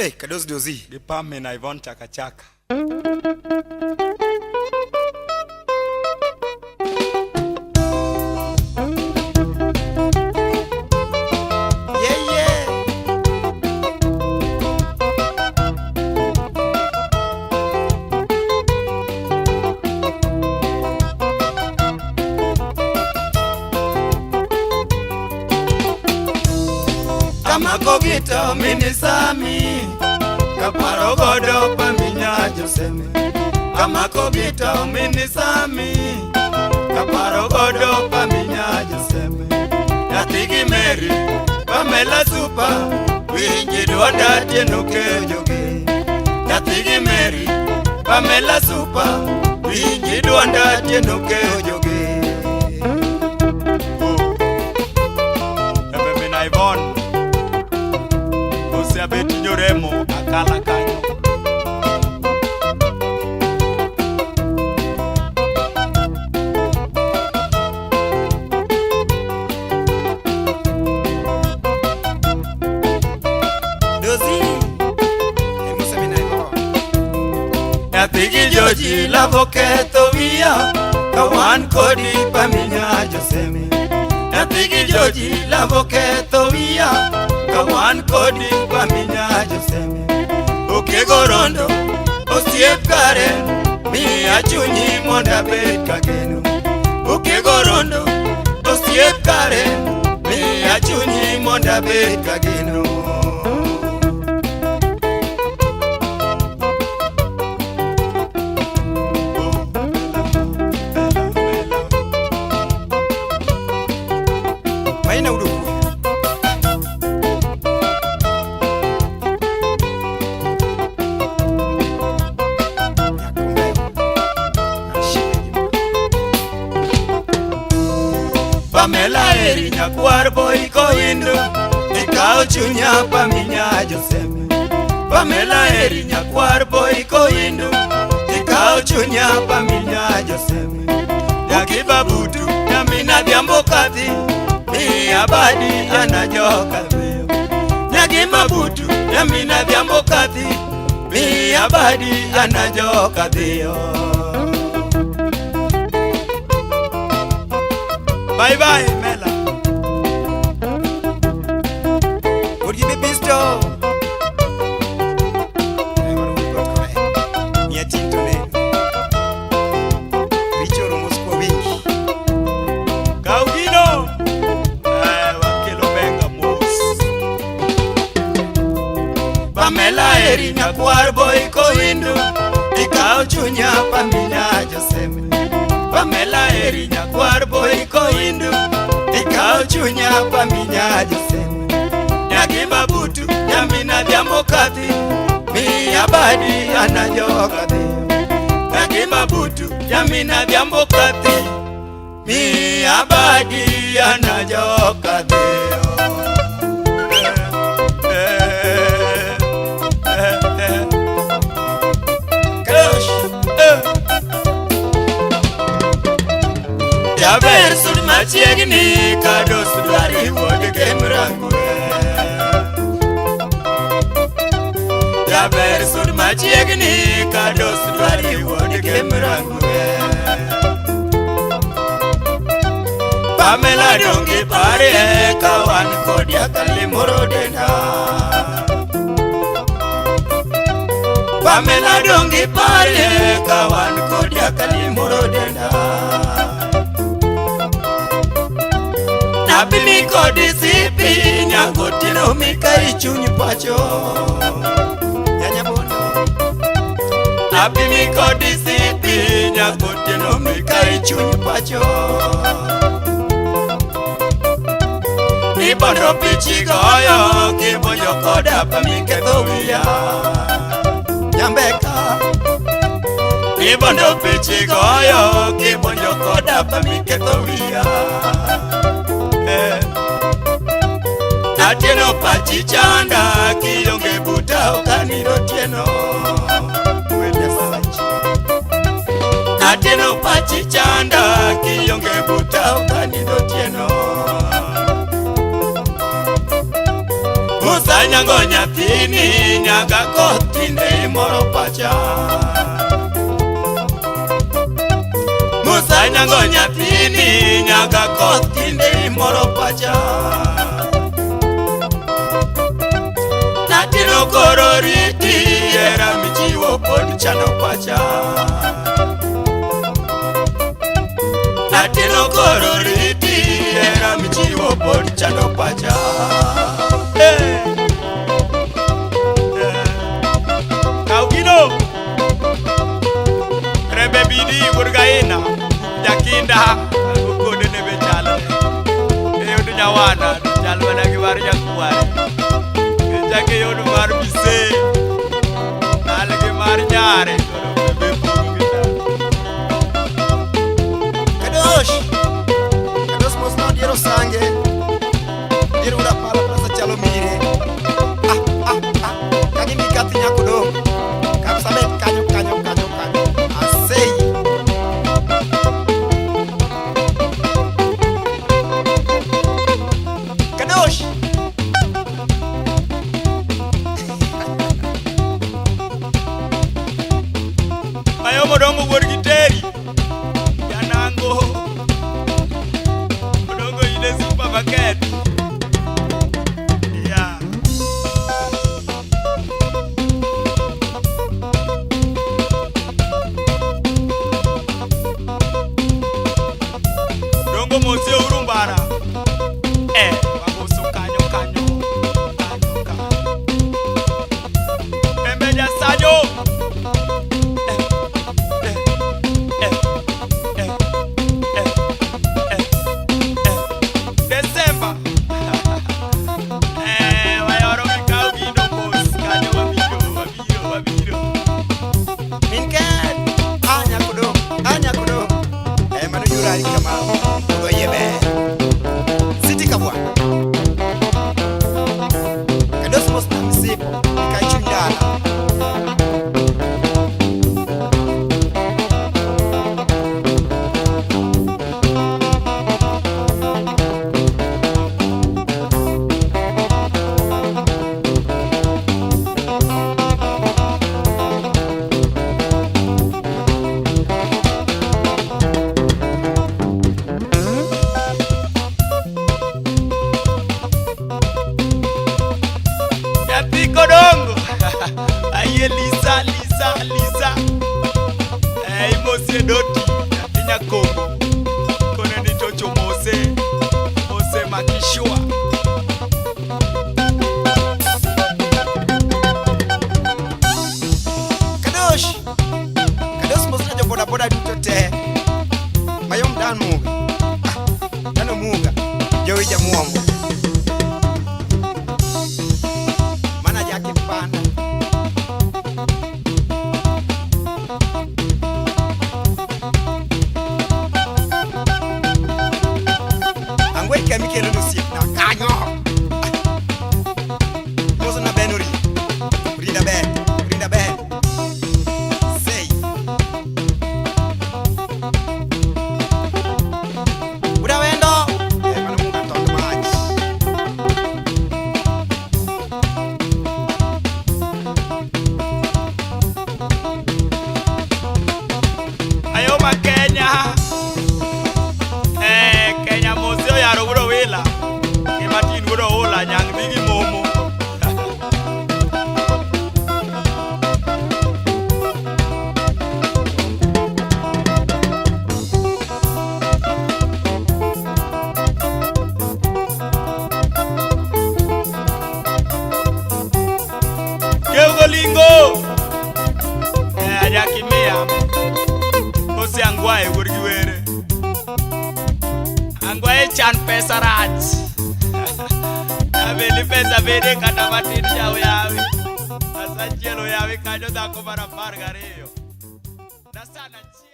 Eh, kadozi dozi. Gi Pamela Yvonne Chaka Chaka. Yeah, yeah. Amako gito mini sami kaparo godo paminya joseme. Amako gito mini sami kaparo godo paminya joseme. Nyathi gi Mary Pamela Supa winji dwonda tieno kejogi. Nyathi gi Mary Pamela Supa winji dwonda tieno kejogi. Oh. Mina Yvonne Oseabeti Nyoremo akala kanyo. Dozi. Eh, Musa mina Yvonne. Nyathi gi Joji lavo ketho wiya ka wan kodi paminya joseme. Nyathi gi Joji lavo ketho wiya ka wan kodi paminya joseme. Okego rondo osiep kare miya chunyi mondo abed kageno. Okego rondo osiep kare miya chunyi mondo abed kageno. Maina uduku. Nyakumbe. Ashime jima. Pamela eri nyakwar boy koindo ikawo chunya paminya joseme. Pamela eri nyakwar boy koindo ikawo chunya paminya joseme. Nyaki babutu nyamina dhiambo kadhi miya badi ana joka dhiyo. Nyaki mabutu nyamina dhiambo kadhi miya badi ana joka dhiyo. Bye bye Mela. Odgi bibisto. Eh, mano got kore. Nia tinto ne. Richo romo kwa wingi. Kaw gino. Eh, wakelo benga mos. Pamela eri nyakwar boy koindo ikaw chunya paminya joseme. Pamela eri nyakwar boy koindo ikaw chunya paminya joseme. Nyaki mabutu nyamina dhiambo kadhi miya badi ana joka dhiyo. Nyaki mabutu nyamina dhiambo kadhi miya badi ana joka dhiyo. Eh, eh, eh, eh. Crush, eh. Jaber sud machiegni kados dwari wuod Kemrangwe. Jaber sud machiegni kados dwari wuod Kemrangwe. Pamela dongi parie ka wan kodi akalimoro denda. Pamela dongi parie ka wan kodi akalimoro denda. Napimi kodi sipi nyagotieno mikai chuny pacho. Nyanyabondo. Napimi kodi sipi nyagotieno mikai chuny pacho. Ibondo pichi goyo kibonjo koda pamiketho wiya. Nyambeka. Ibondo pichi goyo kibonjo koda pamiketho wiya. Eh. Atieno pachi chanda kionge buta okanindo tieno. Wende sachi. Atieno pachi chanda kionge buta okanindo tieno. Musa nyango nyathini nyaga koth tinde imoro pacha. Musa nyango nyathini nyaga koth tinde imoro pacha. Natino koro riti hera michiwo pod chando pacha. Natino koro riti hera michiwo pod chando pacha. Hey. Kaw gino. Rembe bidi wuod Gaina. Jakinda. Kode ne be chalre. E od nyawana chal mana gi mar nyakware. Ichake yod mar Bise. Chal gi mar nyare. Koro be pogo gi chal. Kadosh! Kadosh mos na diero sange. Diero ura pala pasa chalo mire. Ah, ah, ah. Kagini kathi nyako dong. Kapsabet kanyo kanyo kanyo kanyo. Asei. Kadosh! Mayomo dongo wuod gi teri. Janango. Odongo in e supermarket. Yeah. Dongo mosie uru mbara. Eh, wagoso kanyo kanyo. Kanyo kanyo. Pembe jasajo. Eh, eh, eh, eh, eh, eh, eh. Desemba. Eh, wayoro mikaw gino mos kanyo wabiro, wabiro, wabiro. Min ket. Ah, nyako dong. Ah, nyako dong. Eh, mano yurari kama. Oye be. Siti kabwa. Kadosh mos na msipo. Nikai chuny dala. Nyathi kodongo. Ayie Lisa, Lisa, Lisa. Eh, imosie doti. Nyathi nyakombo. Kone ni chocho mose. Mose makishua. Kadosh! Kadosh mos na jo boda boda duto te. Mayom dan muga. Ah, dano muga. Jowi jamuomo. Mana jaki panda. Angwe kemi kelo osiepna kanyo. Mos na ben ori. Rinda ber, rinda ber. Sei. Ura wendo. Eh, mano muga tond mach. Ayoma Kenya. Eh, Kenya mose oyaro wuod Owila. Gi Martin wuod Oula nyang' dhi gi momo. Keugo lingo. Eh, ajakimia. Kose angwae wuod gi were. Angwae chan pesa rach. Abeli pesa bede kata matin jaw yawi. Asachiel oyawi kanyo dhako mar 12. Nasana chiel.